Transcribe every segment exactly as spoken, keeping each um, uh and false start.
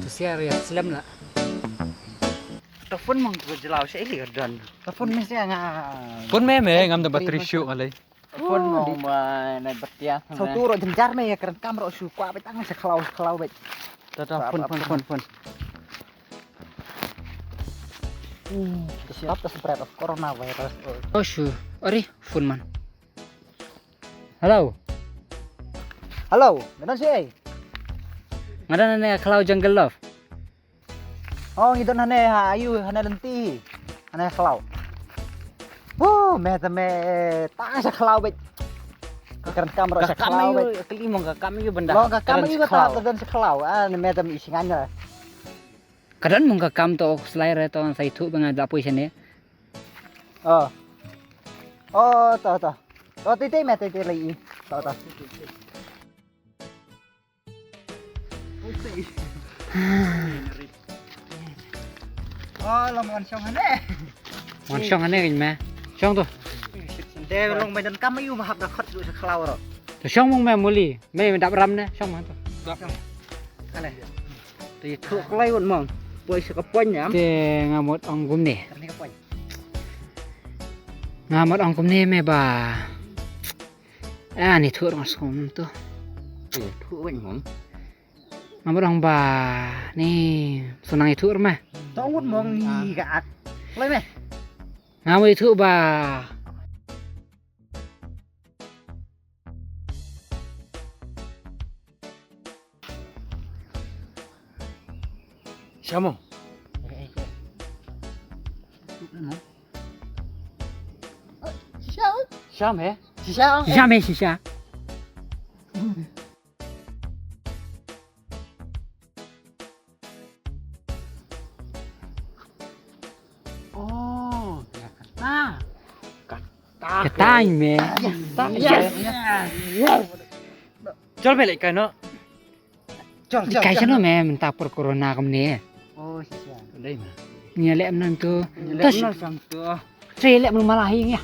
Siar ïa slem la. Ka phone mong ka jlaw sha ili ka don. Ka phone me sia nga. Phone me me ngam da battery shuh alai. Phone mong ba na batia. Sau tu ro jynjar me ïa kren kam ro shu kwah bet tang sha khlaw sha khlaw bet. Ta ta phone phone phone phone. Hmm, ka siap ka spread of coronavirus. Oh shu. Ari phone man. Hello. Hello, nga don shi ei? Nga don hane khlaw Jungle Love. Oh, ngi don hane ha ayu hane lynti. Hane khlaw. Oh, me te me tang sha khlaw beit. Kren kam ro sha khlaw beit. Kli mong ka kam yu benda. Lo ka kam yu ta don sha khlaw. Ah, me te me isingan. Ka don mong ka kam to slai re to sai thu ba nga da poi shane. Oh. Oh, to to. To ti ti me ti ti lai. To to. Oh, lam wan shong hane. Wan shong hane kin me. Shong tu. De long me dan kam yu ma hap da khot du sa khlaw ro. Tu shong mong me muli. Me me dap ram ne shong ma tu. Hane. Te thu klai won mong. Poi sa ka pon ya. Te nga mot ong gum ne. Ni ka pon. Nga mot ong gum ne me ba. Ah, ni thu rong sum tu. Ni thu won mong. Nga mot ong ba ni sunang i thu me. To won mong ni ka at. Klai me. Nga mot i thu ba. Sha mo. Shisha. Shisha me. Shisha. Shisha me shisha. Oh, ya kata. Kata. Kata me. Yes. Yes. Chol me lek kai no. Chol, chol, kai chol. Sano me mynta por corona kumne. Oh, shisha. Dai ma. Nia lek mnan tu. Nia lek mnan sam tu. Tre lek mnan malah hing ya.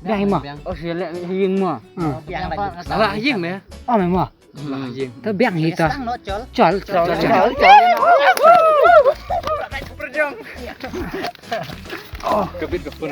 Biang hing mo. Oh, shisha lek hing mo. Hmm. Biang lagi. Malah hing me. Oh, me mo. Malah hing. Tu biang hi tu. Chol, chol, chol, chol. Oh, kebit ke pun.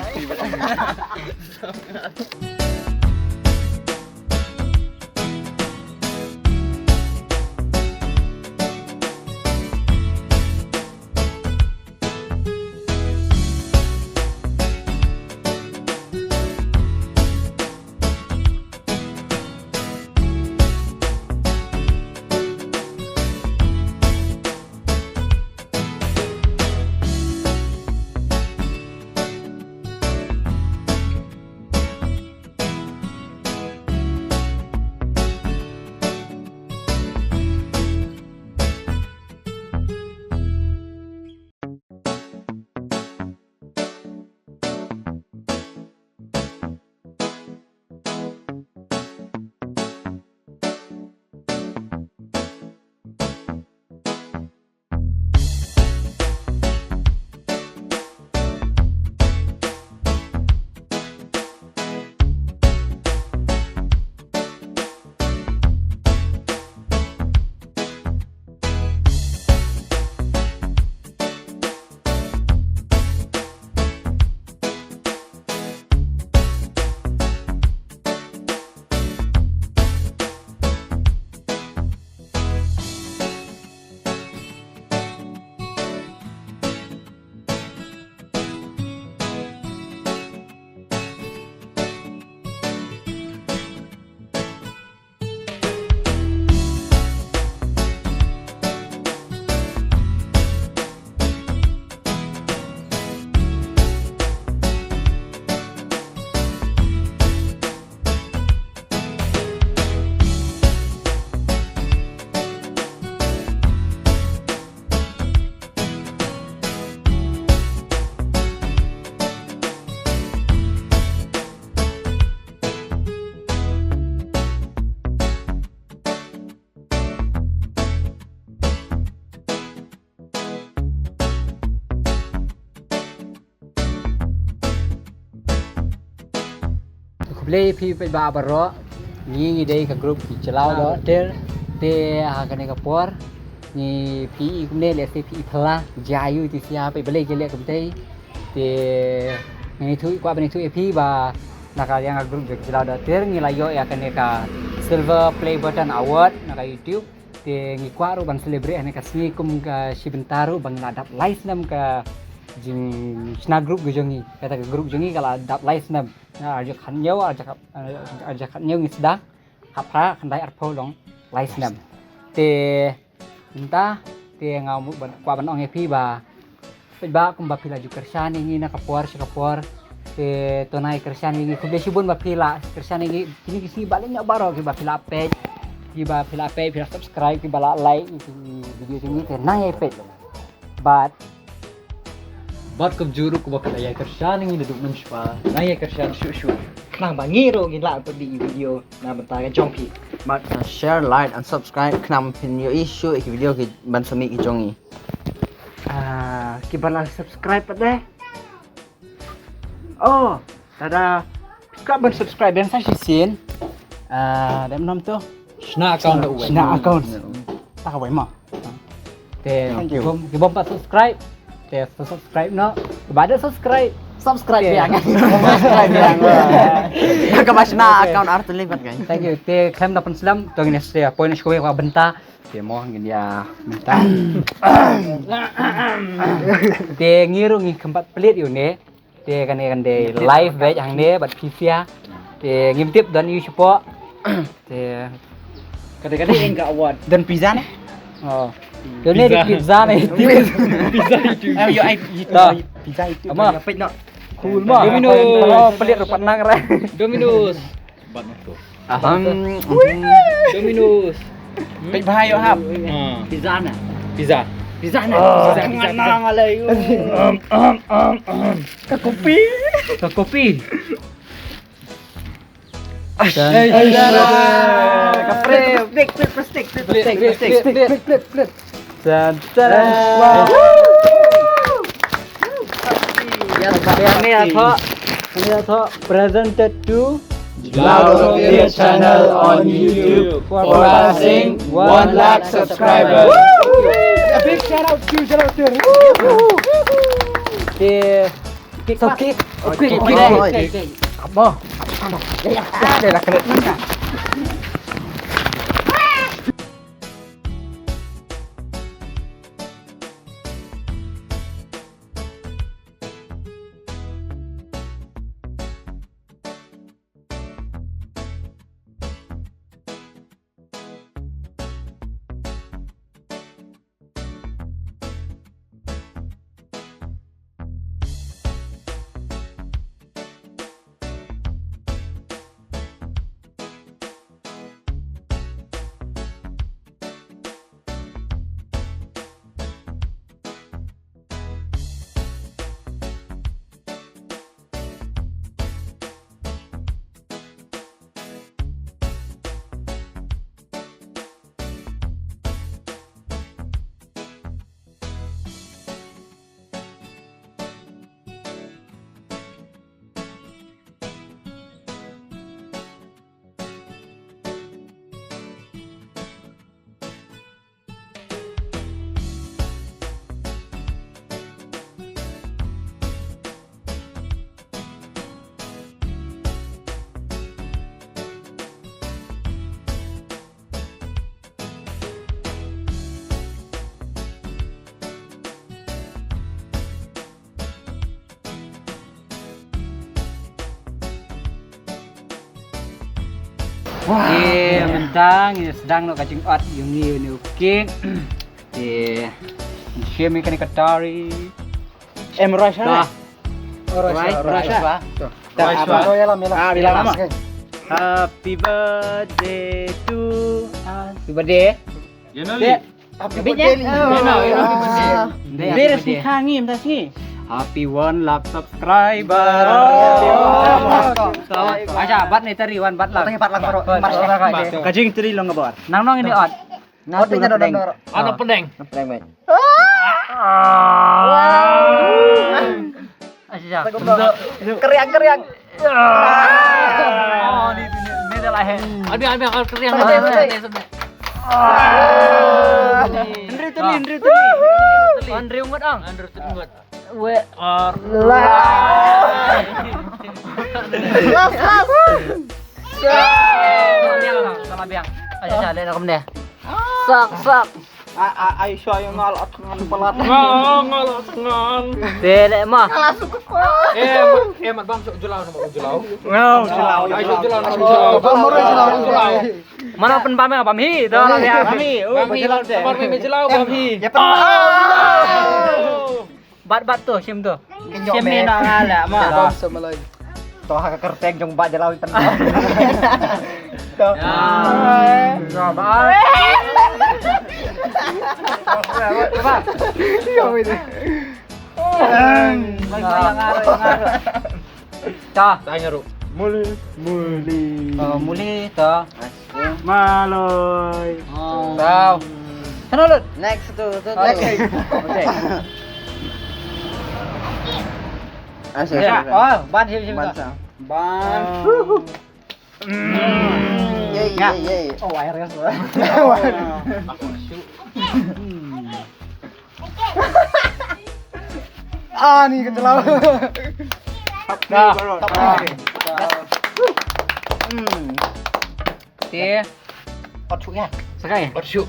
Khublei phi peit ba baroh. Ngi ngi dei ka group ki chlaw doh ter te ha kane ka por. Ngi phi i kumne lehse phi i phylla, jia ïa u te sia phi balei ki leh kumtei. Te ngi ïathuh, kwah ban ïathuh ïa phi ba na ka liang ka group jong ki Jylla Dohtir ngi la ïoh ïa kane ka Silver Play Button Award na ka YouTube. Te ngi kwah ruh ban celebrate ha kane ka sngi kum ka shi bynta ruh ba ngi la dap lai snem ka jingshna group ka jong ngi. Kata ka group jong ngi ka la dap lai snem. Na arja khat ñiew, arja khat, arja khat ñiew ngi sdang. Khat phra, khyndai, arphew, long lai snem. Te mynta te nga mut ban, kwah ban ong ïa phi ba peit ba kumba phi la ju kyrshan ïa ngi na ka por sha ka por. Te to nai kyrshan ïa ngi, khublei shibun ba phi la kyrshan ïa ngi. Kine ki sngi ba leh ñiah baroh kiba phi la peit, kiba phi la peit, phi la subscribe, kiba la like ïa ki video jong ngi, te nang ïa peit. Bad bad kumjuh ruh kumba phi la ïa kyrshan ïa ngi naduh mynshwa, nang ïa kyrshan shuh shuh. Khnang ba ngi ruh ngin lah pynmih ïa ki video na bynta ka jong phi. Bad share, like and subscribe khnang phin ïohi shuh ïa ki video ki ban sa mih ki jong ngi. Ah, kiba la subscribe pat de. Oh, tada. Ka ban subscribe biang sa shisien. Ah, dep nom tu. Shna account. Shna account. Ta ka wei ma. Te, thank you. Ki bym, ki bym pat subscribe. Te subscribe noh. Ba da subscribe. Subscribe biang. Subscribe biang. Kaba shna account ar tylli pat kan. Thank you. Te khlem da pynslem to ngin ïa stay point shuwa ka bynta. Te mo ngin ïa mynta. Te ngi ruh ngi khlem pat plie ïa une. Te kane kan dei live bad hangne bad phi phi. Te ngim tip don ïa u shapoh. Te kane kane ïa ka award. Don pizza ne? Oh. Don ne pizza ne. Pizza itu. Pizza itu. Ama. Cool ma. Domino's. Oh, plie ruh pat nang ra. Domino's. Bat ma tu. Aham. Domino's. Peit bha ïoh hap. Pizza na. Pizza. Pizza na. Pizza, pizza, pizza. Ka kopi. Ka kopi. Ka plastik, plastik, plastik, plastik. Tan, tan. Wow. Yes, yang ni aku. Yang ni aku presented to Jylla Dohtir channel on YouTube for passing one lakh subscribers. A big shout out to Jylla Dohtir. Okay. So, okay. Okay. Okay. Apa? Ya, ya. Dah, dah, dah. Wah. Te mynta ngi sdang noh ka jingod jong ngi ïa une u cake. Te shim ïa kane ka tari. Em, rush, ha? Rush, rush, rush. Rush, rush. Ah, bilang lama. Happy birthday to, happy birthday. Happy birthday. Happy birthday. Happy one lakh subscriber. Oh. Acha, bat ni tari wan bat lang. Ka jingtari long ka bor. Nang nong ini ot. Ot ni ot. Ot pedeng. Ot pedeng, mate. Acha. Keriang, keriang. Oh, ni, ni, ni dah lah, eh. Ambil, ambil, ambil keriang. Ambil, ambil. Ambil, ambil. Ah. Henry Andrew Tuli. Andrew ngut ang. Andrew Tuli ngut. We. Ar. Las, las. Salah biang. Ayo, salah biang. Ayo, salah biang. Sak, sak. A, a, ai shuwa ïa nga la thngan palat. Nga, nga la thngan. Te leh ma. Nga la suk kpa. Eh, eh, mat bam suk julaw nama julaw. Nga julaw. Ai suk julaw nama julaw. Bam mura julaw. Julaw. Mana pynbam ïa bam hi to la ïa. Bam hi. Oh, bam hi. Bam hi, bam hi, julaw bam hi. Ya pynbam. Bat bat tu, shim tu. Shim ni na nga la ma. Bam sama lai. To ha ka kyrteng jong ba jalaw itan. To. Ya. Ba. Ba. Yo ini. Ta. Ta ngaru. Muli. Muli. Oh, muli ta. Maloi. Oh. Tau. Sana lut. Next tu, tu, tu. Okay. Okay. Ah, sorry, Ya. sorry. Oh, ban hil hil Ban ta. sa. Ban. Yay, Ya. yay, yay. Oh, virus. Ah, ni ka jelaw. Dah. Hmm. Te. Ot shu ya. Sakai. Ot shu.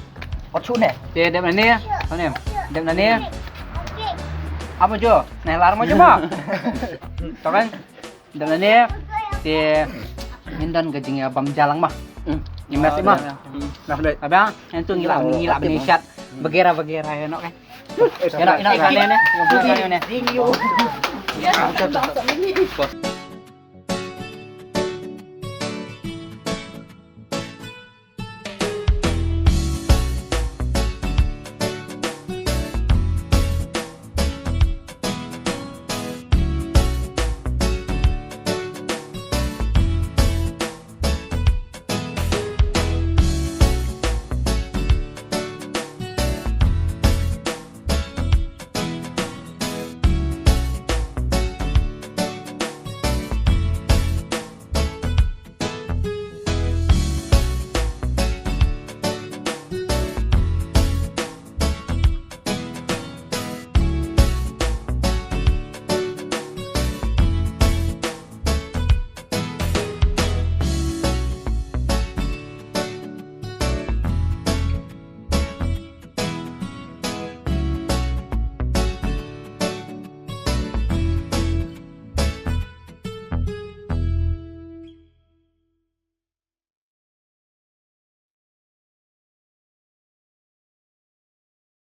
Ot shu ne. Te dep na ne. Sane. Dep na ne. Apa jo? Nah, lar mo jo ma. To kan? Dep na ne. Te ngin don ka jingbam jalang ma. Hmm. Ngin mas ma. Hmm. Nah, doi. Abang, yang tu ngilak ngilak ni shat. Bagera bagera ya nok kan. Ina, ina kalian ya. Ina kalian ya.